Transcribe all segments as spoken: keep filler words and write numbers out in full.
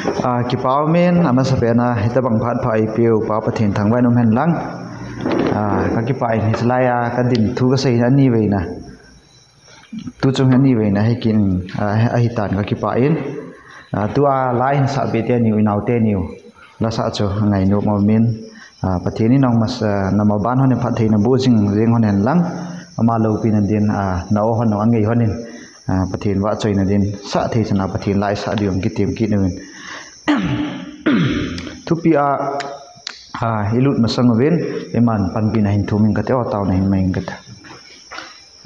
Ah, kipa umin, amasapen a, hitabang phat pha eipeu Pa Pathen thangvah in um hen lang. Ah, kakipah in hichelai a, kadin thu kasei na ani veina. Tu chung ani veina hi kin, ah, ahitan kakipah in. Ah, tua la in sah be teniu, inau teniu. La sah chu ngai nom umin. Ah, Pathen in nang mas, ah, namaban hon in phattheina boh jing, jing hon hen lang. Ama loupina din, ah, na o hon nang angei hon in. Ah, Pathen vahchoina din. Sah thei chana Pathen la isah diu kitem kit uvin. Thupi a, ah, ilut masang uvin. Iman panpina hin thum in kate o tauna hin mai in kate.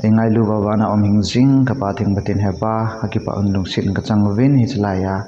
Eingailu uva vana um hing jing, ka Pa theng Pathen he Pa, kakipah un lungset in kachang uvin, hichelai a,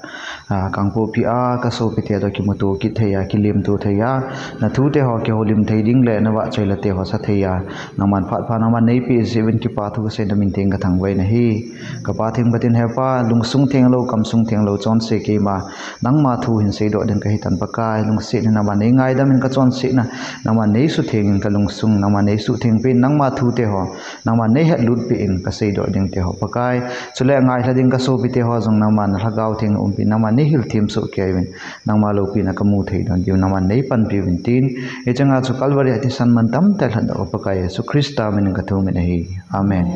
ah, Kangpokpi a, kasopi te toh kimuto kit thei a, kilemto thei a, na thu te ho kihoulim thei ding le, na vahchoi la te ho sa thei a, nangman phat pha, nangman neipeh jeh uvin kipa thu kasei na min theng kathangvah in ahi. Ka Pa theng Pathen he Pa, lungsung thenglou, kamsung thenglou, chonse keima, nangma thu hin seidoh ding kahitan Pakai, lungset in nangman neingaidam in kachonset na, nangman neisutheng in kalungsung, nangman neisutheng peh in, nangma thu te ho, nangman neihetlut peh in kaseidoh ding te ho Pakai. Chule ngailha ding kasopi te ho jong nangman lhagao theng umpi, nangman neihil them soh kei uvin, nangma loupina kamu thei don diu, nangman neipanpi uvin tin. Hiche nga chu Calvary a thisan mantam tah lhatdoh Pakai Jesu Christa min in kathum in ahi. Amen.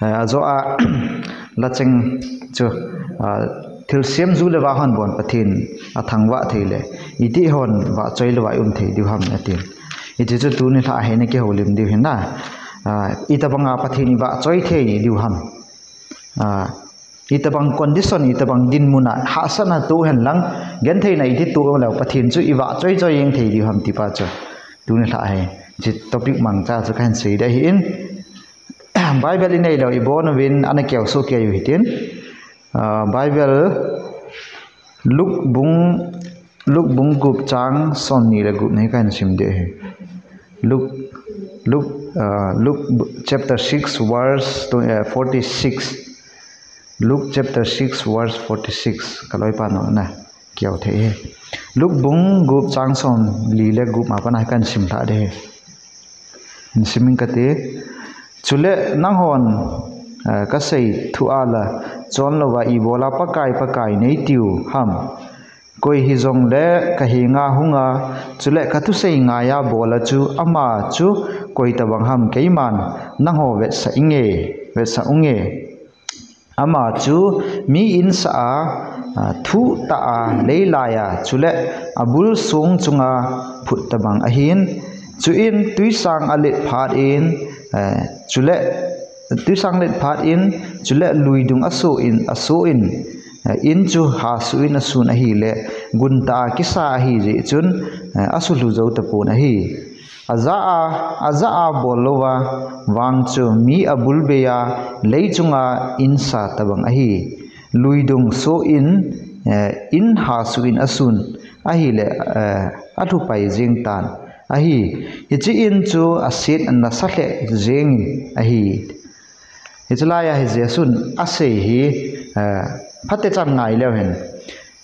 Eh, ajo a, la cheng chu, ah, thilsem ju le vah hon bon Pathen athangvah thei le, iti hon vahchoi le vah i um thei diu ham atin. Iti chu tuni lha a hi na kihoulim diu hin na. Ah, itabang a Pathen i vahchoi thei diu ham. Ah, itabang condition, itabang dinmun a hahsatna toh hen lang, gentheina iti toh le Pathen chu i vahchoi choi jeng thei diu ham ti pa chu. Tuni lha a hi, hiche topic mangcha chu kahin sei ding ahin. Bible i nei lou, i bon uvin, ana keo soh kei u hitin. Ah, Bible, Luke bung, Luke bung gup chang somni le gup na hi kahin sim ding ahi. Luke, Luke, ah, Luke bu-, chapter six, verse tw-, eh, forty-six. Luke chapter six, verse forty-six. Ka loipa nao na keo thei ahi. Luke bung gup chang somli le gup ma pana hi kahin sim lha ding ahi. Hin sim ing kate. Chule nanghon, eh, kasei thu a la chon louva ibola Pakai, Pakai neitiu ham. Koi hijongle kahenga hunga, chule kathusei ngaiya bola chu ama chu koi tabang ham keiman nangho vetsah inge, vetsah unge. Ama chu mi insa a, a, thuh tah a, leilai a, chule abul song chunga phut tabang ahin. Chuin tuisang alet phat in, eh, chule tuisang let phat in, chule luidung aso in, aso in, eh, in chu hasuh in asun ahile, gun tah a kisa ahi jeh chun, eh, asulhu jou tapon ahi. Aja a, aja a bol louva vang chu mi abul bei a lei chunga insa tabang ahi. Luidung so in, eh, in hasuh in asun ahile, eh, alhupai jeng tan ahi. Hiche in chu aset nasa lheh jeng in ahi. Hiche lai a hi Jesun asei hi, eh, phatechan ngai leu hen.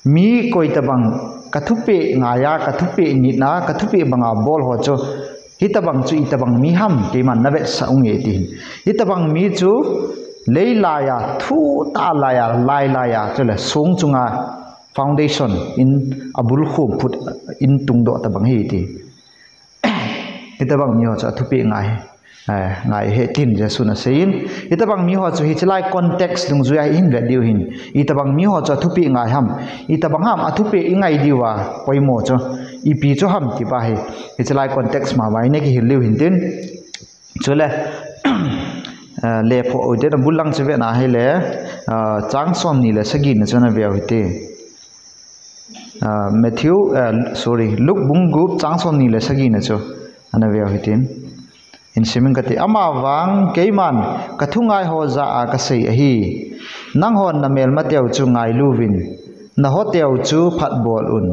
Mi koi tabang ka thupeh ngaiya, ka thupeh nitna, ka thupeh banga bol ho chu, hitabang chu itabang mi ham, keiman na vetsah unge ti hin. Hitabang mi chu leilai a, thuh tah lai a, lailai a, chule song chunga foundation in abul khom phut in tungdoh tabang hi ti. Hitabang mi ho chu athupeh ngai, eh, ngai hi tin Jesun asei in. Hitabang mi ho chu hiche lai context dungjuia hi hin vet diu hin. Hitabang mi ho chu athupeh ngai ham. Hitabang ham athupeh ingai diuva poimo chu. Ipi chu ham ti pa hi. Hiche lai context ma vai na kihil diu hin tin. Chule, eh, le pho u te na bul lang chu ve na hile, eh, chang somni le sagi na chu na veu hite. Ah, Matthew, ah, sorry, Luke bung gup chang somni le sagi na chu ana veu hitin. Hin sim ing kate, amavang keiman ka thungai ho jah a kasei ahi. Nanghon na melma teu chu ngailu vin, na ho teu chu phatbol un,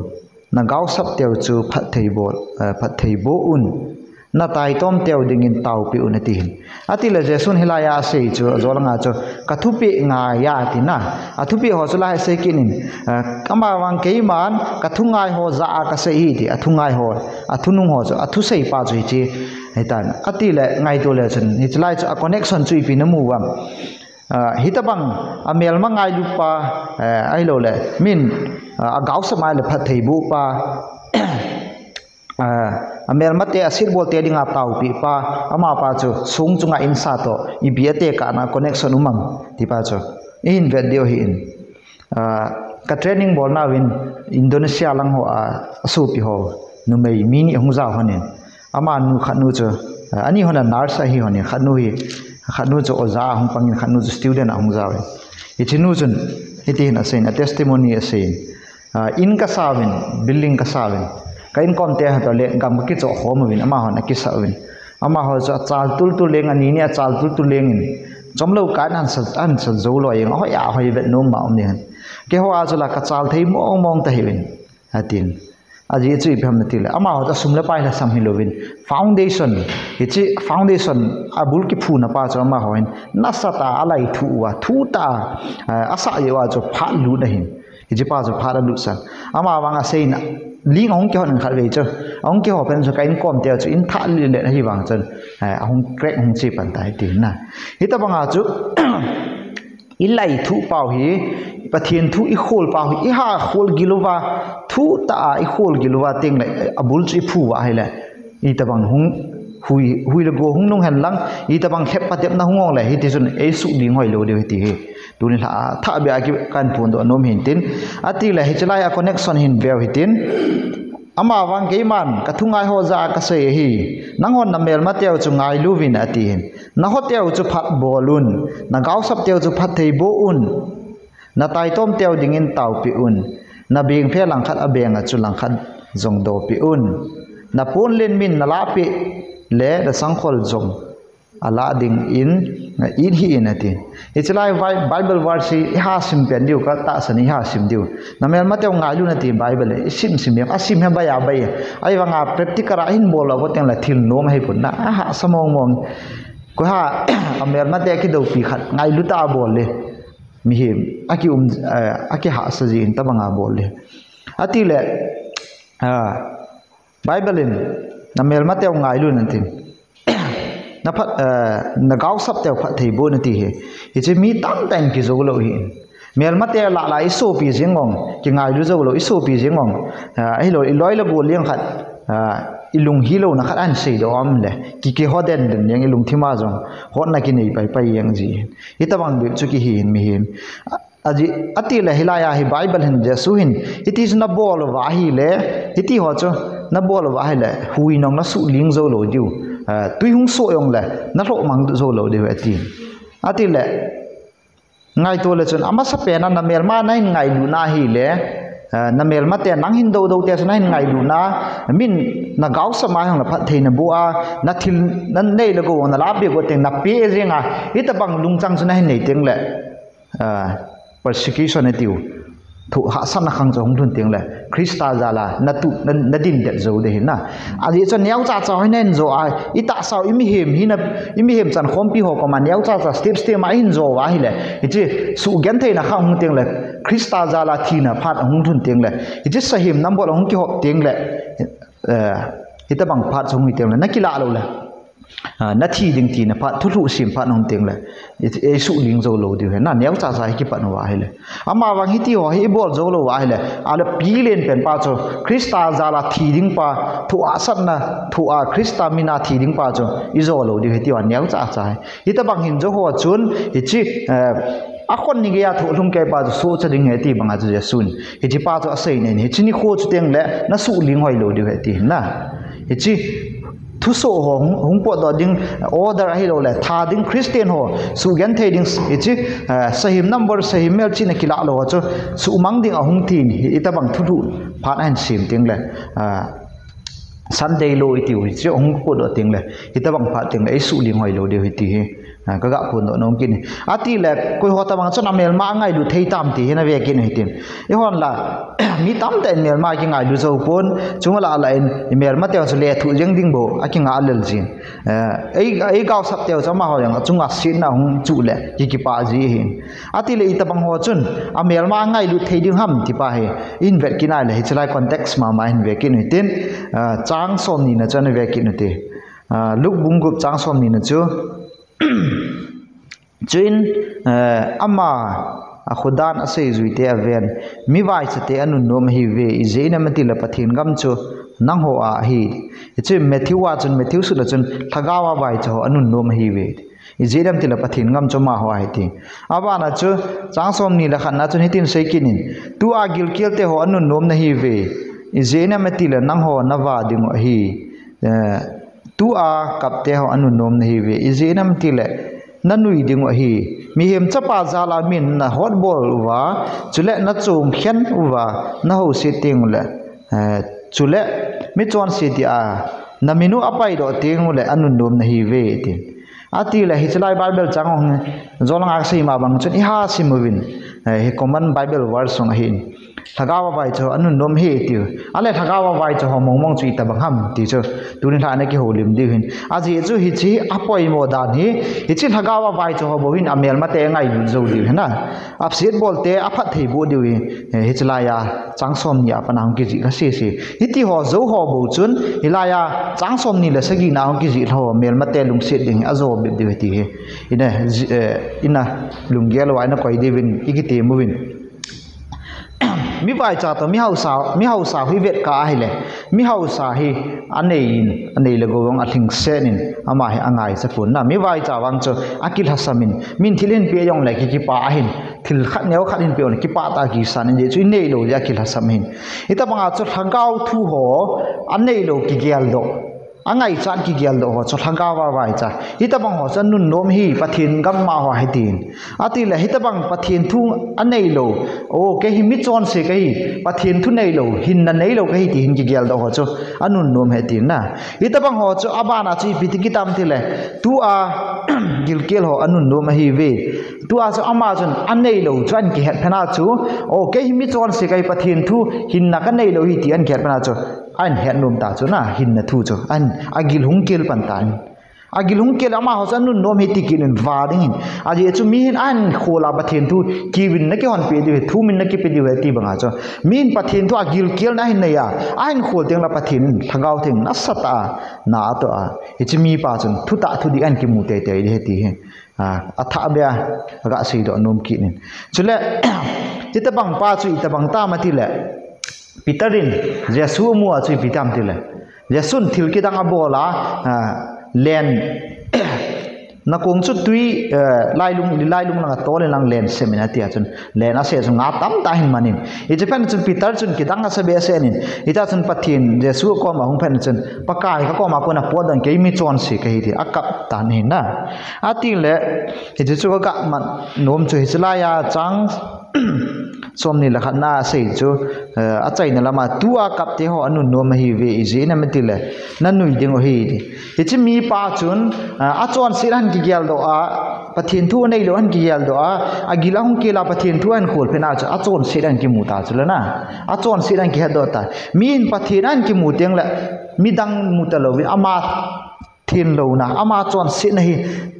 na gaosap teu chu phatthei bol, ah, phatthei boh un. Na taitom teu dingin taopeh un ati hin. Atile Jesun hilai a asei chu, ajo langa chu, ka thupeh ngaiya ati na. Athupeh ho chu lai asei kit in, eh, amavang keiman, ka thungai ho jah a kasei hi ti, athungai ho, athunung ho chu, athusei pa chu hiche, hitan. Atile ngaito le chun, hiche lai chu, a connection chu ipi na mu uvam. Ah, hitabang amelma ngailu pa, eh, ahilou le, min, ah, agaosap mai le phattheiboh pa, ah, amelmate asetbolte dinga taopi pa, amapa chu song chunga insa toh ipi atekahna connection um am ti pa chu ihin vet diu ahin. Ah, ka training bolna uvin Indonesia lang hoa asopi ho numei mi ni ahung jao honin. Amanu khatnu chu, ah, ani hon a nurse ahi honin, khatnu hi, khatnu chu oja ahung pangin, khatnu chu student ahung jaovin. Hichenu chun hitihin aseiyin, a testimony aseiyin. Ah, in kasauvin, building kasauvin. Ka inkomte hatoh le gam kakichoh khom uvin, amahon akisa uvin. Amaho chu achal tultul leng, ani ni achal tultul lengin. Chomlou kah in ahin sa, ahin sa jou lou jeng, ahoi ahoi vet nom ma um ding ahin. Keiho a chu la kachal thei mong mong tahiuvin, atin. Ajeh chu ipi ham nati le, amaho chu asum le pai lhasam hilouvin, foundation, hiche foundation abul kiphuna pa chu amaho hin nasatah a alaithu uva, thutah a, eh, asah jeh uva chu phat lut ahin. Hiche pa chu phat alutsah. Amavang aseiyin, ling ahung kihon khatvei chu, ahung kiho phat chu ka inkomte chu in thah lheh lheh ahivang chun, eh, ahung crack hung che pan tai tina. Hitabanga chu ilaithu pau hi, Pathen thu ikhol pau hi, iha khol gil uva, thutah a ikhol gil uva teng le, abul chu iphu uva ahile, itabang hung hui, hui le go hung nung hen lang, itabang lhep patepna hung ong le, hitichun eisuhling hoi lou diu hiti hi. Tuni lha thah beh a ki kan phondoh nom hin tin. Atile hiche lai a connection hin veu hitin. Amavang keiman kathungai ho jah a kasei ahi. Nanghon namelmateu chu ngailu uvin ati hin. Nahoteu chu phatbol un. Nagaosapteu chu phattheiboh un. Nataitomteu dingin taopi un. Nabengphe langkhat abenga chu langkhat jong dopi un. Naponlen min nalahpeh le nasangkhol jong alah dingin, in hih in ati. Hiche lai Bi-, Bible verse hi iha sim pen diu, katahsan iha sim diu. Namelmateu ngailu un ati Bible le, isim sim diu, asim hi bai a bai. Ahivanga practical a hin bol lou teng le thil nom ahipon na, ahahsa mong mong. Koiha, amelmate kidoupi khat, ngailu tah a bol le. Mihem, akium, eh, akihahsa jin tabanga bol le. Atile, ah, Bible in, namelmateu ngailu un atin. Naphat, eh, nagaosapteu phattheiboh un ati hi. Hiche mi tamtah in kijou lou ahin. Melmate lah lah isopi jeng ong, kingailu jou lou, isopi jeng ong. Eh, ahilou, iloi le gol leng khat, eh, ilung hilouna khat ahin seidoh a um le. Ki, kiho den den jeng ilungthim a jong. Hotna kinei pai pai jeng ji. Hitabang bep chu kihi hin mihem. Ajeh, atile hilai a hi Bible hin Jesu hin, hiti chu nabol uva ahile, hiti ho chu nabol uva ahile, hui nong nasuhling jou lou diu, eh, tui hung soh jongle, nalhoh mang jou lou diu ati. Atile, ngaito le chun, amasapen a namelma nahin ngailutna ahile, eh, namelmate nang hin dou dou te chu nahin ngailutna, min nagaosap ma hung le phatthei naboh a, nathil nanei le gou, nalahpeh gou teng napeh jeng a, hitabang lungchang chu nahin nei teng le, ah, persecution atiu. Thu hahsatna khang chu hung lhun teng le, Christa jal a natu, na, nadin det jou ding ahi na. Ajeh chu neocha cha hi nahin jo a, itahsa u imihem hina, imihem chankhompi ho koma neocha cha step step a ihin jo uva ahile, hiche suhgentheina khang hung teng le, Christa jal a thina phat hung lhun teng le, hiche sahem nambol hung kihop teng le, eh, hitabang phat chu hung hi teng le, nakilah lou le. Ah, nathi ding tina phat, thulhuh sem phat nahung teng le, i, eisuhling jou lou diu ahi, na neocha cha hi kipat uva ahile. Amavang hiti ho hi ibol jou lou uva ahile, ahile pi lenpen pa chu, Christa jal a thi ding pa, thu hahsatna, thu a Christa min a thi ding pa chu, ijo lou diu ahi tia neocha cha hi. Hitabang hin jo ho chun, hiche, eh, akhon ni geiya thohlhung kei pa chu sohcha ding ahi ti banga chu Jesun. Hiche pa chu asei nen, hiche nikho chu teng le, nasuhling hoi lou diu ahi ti na. Hiche, thusoh ho hung, hung potdoh ding, order ahilou le, tha ding Christian ho, suhgenthei ding, hiche, eh, sahem number, sahem melchihna kilah lou ho chu, suhmang ding ahung tin, hitabang thulhuh phat ahin sem teng le, ah, Sunday law itiu hiche hung potdoh teng le, hitabang phat teng le, eisuhling hoi lou diu ahi ti hi, ah, kaga phondoh nom kit in. Atile, koiho tabang chun amelma angailut thei tam ti hi nave kit in hitin. Eihon la, mi tamtah in melma kingailu jou pon, chunga lah lah in, imelmateu chu lethuh jeng ding bou, akingah lel jin. Eh, ei, eigaosapteu chu amaho jong achunga setna hung chuh le, ki, kipah ji ahin. Atile itabang ho chun, amelma angailut thei ding ham ti pa hi, ihin vet kit nai le, hiche lai context mama ihin ve kit u hitin, ah, chang somni na chu ana ve kit u hite. Ah, Luke bung gup chang somni na chu, Chuin, eh, ama a khodan a seijui te a ven, mi vaicha te a nunnom ahi ve, ijeh inem itile Pathen gam chu nangho a ahi. Hichu Matthew a chun, Matthew sut a chun, lhagao a vaicha ho a nunnom ahi ve. Ijeh inem itile Pathen gam chu amaho a ahi ti. Abana chu, chang somni le khat na chun hitin sei kit in, tua gilkel te ho a nunnom nahi ve, ijeh inem itile nangho na va ding u ahi. Eh, tua kap te ho a nunnom nahi ve, ijeh inem itile na nui ding u ahi. Mihem chapa jal a min na hotbol uva, chule na chom khen uva, na houset teng ule, eh, chule michonse tia na min u a paidoh teng ule a nunnom nahi ve, tin. Atile hiche lai Bible chang hung, jol nga sei ma bang chun i ha sim uvin, eh, hi common Bible verse sung ahin. Lhagao a vaicha ho a nunnom ahi tiu. Ale lhagao a vaicha ho mong mong chu itobang ham ti chu. Tuni lha na kihoulim diu hin. Ajeh chu hiche a poimo dan hi, hiche lhagao a vaicha ho bou hin a melmate a ngailut jou diu hin a. A setbol te a phatthei boh diu hi, eh, hiche lai a chang somni a pat a hung kijih kha sese. Hiti ho jou ho bou chun, hilai a chang somni le sagi na hung kijih ho melmate lungset ding hi a jo bep diu hi ti hi. Ina, ji-, eh, ina lunggel uva ina koi diuvin, i kitem uvin. Mi vaicha toh, mi hausa, mi hausa hi vet kah ahile, mi hausa hi a nei in, a nei le gou jong a lhingset in, ama hi a ngaicha pon na. Mi vaicha vang chu a kilhasam in, min thil hin pe jong le ki, kipah ahin, thil khat neo khat hin pe jong le kipah tah a kisan in, jeh chu i nei lou le a kilhasam ahin. Hitobang a chu lhagao thu ho a nei lou kigeldoh. A ngaichat kigeldoh ho chu lhagao a vaicha. Hitobang ho chu a nunnom ahi, Pathen gam ma ho ahi tin. Atile hitobang Pathen thu a nei lou. O, kei hi michonse kahi, Pathen thu nei lou, hinna nei lou kahi ti hin kigeldoh ho chu a nunnom ahi tin na. Hitobang ho chu abana chu ipi ti kit tam tile, tua gilkel ho a nunnom ahi ve. Tua chu ama chun a nei lou chu ahin kihet phat na chu. O, kei hi michonse kahi, Pathen thu hinna ka nei lou ahi ti ahin kihet phat na chu. Ahin het nom ta chu na, hinna thu chu. Ahin, a gil hung kel pan ta in. A gil hung kel, amaho chu a nunnom ahi ti kit in va ding hin. Ajeh chu mi hin ahin khol a Pathen thu, kiu in na kihonpeh diu ahi, thum in na kipe diu ahi ti banga chu. Mi hin Pathen thu a gilkel na ahin nei a, ahin khol teng le Pathen in Lhagao Theng nasatah a na atoh a. Hiche mipa chun thutah thudih ahin kimu teitei ding ahi ti hi. A, a thah beh a, aga seidoh nom kit in. Chule, hitobang pa chu itobang tam atile, Peter in Jesu amu a chu ipi tam tile, Jesun thil kidang abol a, a, len, na kong chu tui, eh, lailung, lailung langa tol in lang len sem in ati a chun, len ase chu nga tamtah ahin man in. Hiche phat chun Peter chun kidang asa behseh in. Hitia chun Pathen Jesu koma hung phat chun, Pakai, ka koma kon a potdoh in, kei michonse kahi ti a kap tan ahi na. Atile, hiche chu ka kap man nom chu hiche lai a chang somni le khat na asei chu, eh, achaina lama tua kap te ho a nunnom ahi ve, ijeh inem itile na nui ding u ahi ti. Hiche mipa chun, eh, achonset ahin kigeldoh a, Pathen thu a nei lou ahin kigeldoh a, a gil ahung kel a Pathen thu ahin khol phat na chu achonset ahin kimu ta chu le na. Achonset ahin kihetdoh ta. Mi hin Pathen ahin kimu teng le midang mu ta louvin ama thenlouna, ama chonsetna hi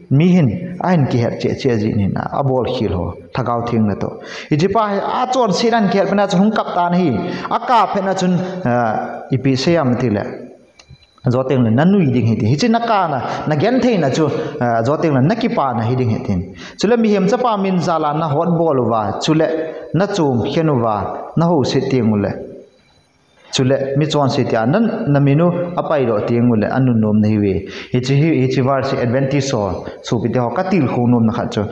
mi hin ahin kihet cheh cheh jin hin a, abol khel ho, Lhagao Theng na toh. Hiche pa hi achonset ahin kihet phat na chu hung kap tan ahi, a kap phat na chun, ah, ipi sei am tile. Jou teng le na nui ding ahi ti. Hiche na kana, na genthei na chu, ah, jou teng le na kipana hi ding ahi tin. Chule mihem chapa min jal a na hotbol uva, chule na chom khen uva, na houset teng ule. Chule, michonse tia na, na min u apaidoh teng ule, a nunnom nahi uve. Hiche hi, hiche verse hi Adventist ho, sopite ho, ka tilkhou nomna khat chu.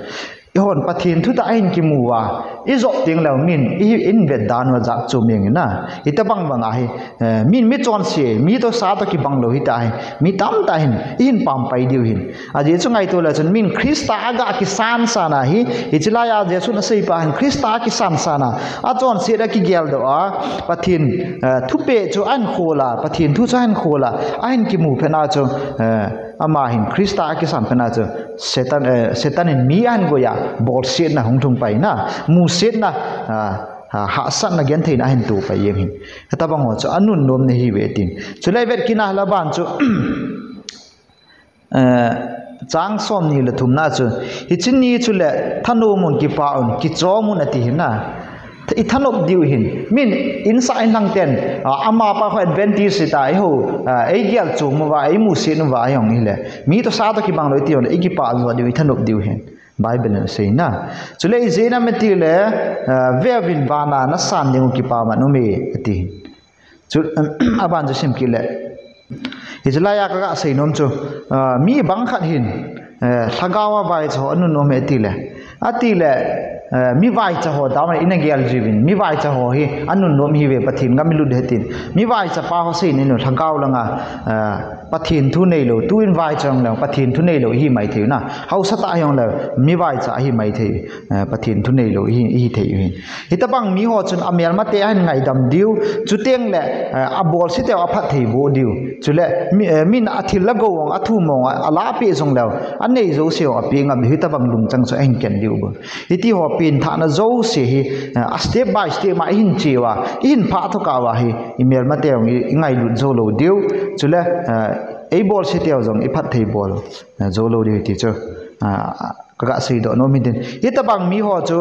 Eihon Pathen thutah a hin kimu uva, i jop teng leu min, i, in vet dan uva jat chu meng in a. Hitobang bang ahi, eh, min michonse, mi toh sa toh kibang lou hita hi, mi tamtah hin, i hin pampai diu hin. Ajeh chu ngaito le chun min Christa a ga kisan san a hi, hiche lai a Jesun asei pa hin Christa a kisan san a, achonset a kigeldoh a, Pathen, eh, thupeh chu ahin khol a, Pathen thu chu ahin khol a, ahin kimu phat na chu, eh, ama hin Christa a kisan phat na chu, Satan, eh, Satan in mi ahin goi a, bolsetna hung lhung pai na, musetna, ah, ah, hahsatna gentheina ahin to pai jeng hin. Hitobang ho chu a nunnom nahi uve tin. Chule vet kit na le ban chu, Eh, chang somni le thum na chu, hiche ni chule thanom un, kipah un, kichom un ati hin na. I thanop diu hin. Min insah inlhang ten, ah, amapa ho Adventist hita, eiho, ah, eigel chom uva, eimusit uva, eihong hile. Mi toh sa toh kibang lou iti jongle, i kipah jo diu, i thanop diu hin. Bible in asei na. Chule ijeh inem itile, eh, veuvin vana nasan ding u kipaman aume, ati. Chu, aban chu sim kit le. Hichu laiya kaga sei nom chu, ah, mi bang khat hin, eh, lhagao a vaicha ho anunnom e atile. Atile, eh, mi vaicha ho dam a ina gel jiuvin, mi vaicha ho hi anunnom ihiuve, Pathen gam ilut ding ahi tin. Mi vaicha pa ho sei nei lou, lhagao langa, eh, Pathen thu neilou, tuin vaicha jong lou, Pathen thu neilou ihi maithei u na. Haosa tah jong lou, mi vaicha ahi maithei, eh, Pathen thu neilou ihi, ihi thei u ahi. Hitobang mi ho chun amelmate ahin ngaidam diu, chuteng le, eh, abolseteu aphatthei boh diu. Chule mi, eh, min athil agou jong, athum jong, a, alahpeh jong leu, anei jouse jong apeh ngam diu, hitobang lungchang chu ahin ken diu bou. Hiti ho pengthahna jouse hi, eh, a step by step ma ihin che uva, ihin phah thokah uva hi, imelmate jong i, ingailut jou lou diu. Chule, eh, eibolseteu jong iphatthei bol, eh, jou lou diu ti chu, ah, kaga seidoh nom ahi tin. Hitobang mi ho chu,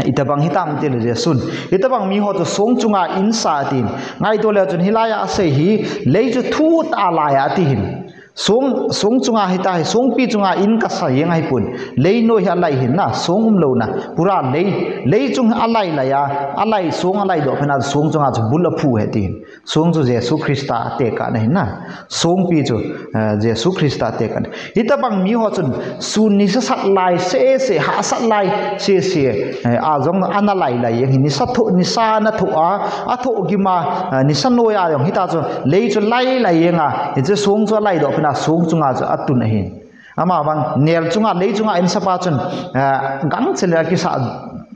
itobang hitam tile Jesun. Hitobang mi ho chu song chunga in sa atin. Ngaito leu chun hilaiya asei hi, lei chu thutah a lai ati hin. Song, song chunga hita hi, songpi chunga in kasa jeng ahipon. Lei noi hi alai hin na, song umlouna. Pura lei, lei chung alai laiya, alai song alaidoh phat na song chunga chu bul aphu ahi tin. Song chu Jesu Christa atekahna ahi na. Songpi chu, eh, Jesu Christa atekahna. Hitobang mi ho chun sun nisa sat lai sese, hahsat lai sese, eh, a jong ana lai lai jeng hi, nisa thoh, nisa ana thoh a, athoh gim a, eh, nisa noiya jong hita chu lei chu lai lai jeng a, hichu song chu alaidoh phat na song chunga chu atun ahi. Amavang nel chunga, lei chunga insapa chun, eh, gangchel a kisa,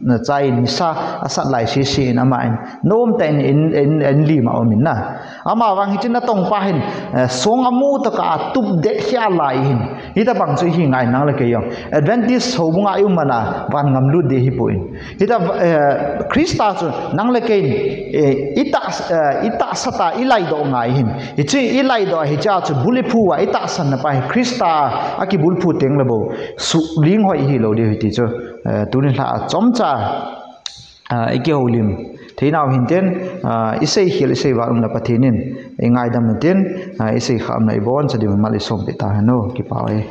eh, chai nisa asat lai sese in ama in. Nomtah in, in, in, in lim a um in na. Amavang hichun natong pa hin, eh, song amu tokah a tup deh khia lai hin. Hitobang chu ihi ngai nang le kei jong. Adventist houbung a i um man a van ngam lut ding ahipoi. Hita, eh, Christa chu nang le kei in, eh, itah, eh, itahsat a ilaidoh ngai hin. Hichu ilaidoh a hichea chu bul iphu uva itahsanna pa hi Christa a kibulphu teng le bou. Suhling hoi ihi lou diu ahi ti chu, eh, tuni lha a chomcha, ah, ikihoulim theinau hintin, ah, isei khel isei val umle Pathen in ingaidam tin, ah, isei kha umle iboncha diu mal isompeh tahen o, kipa e.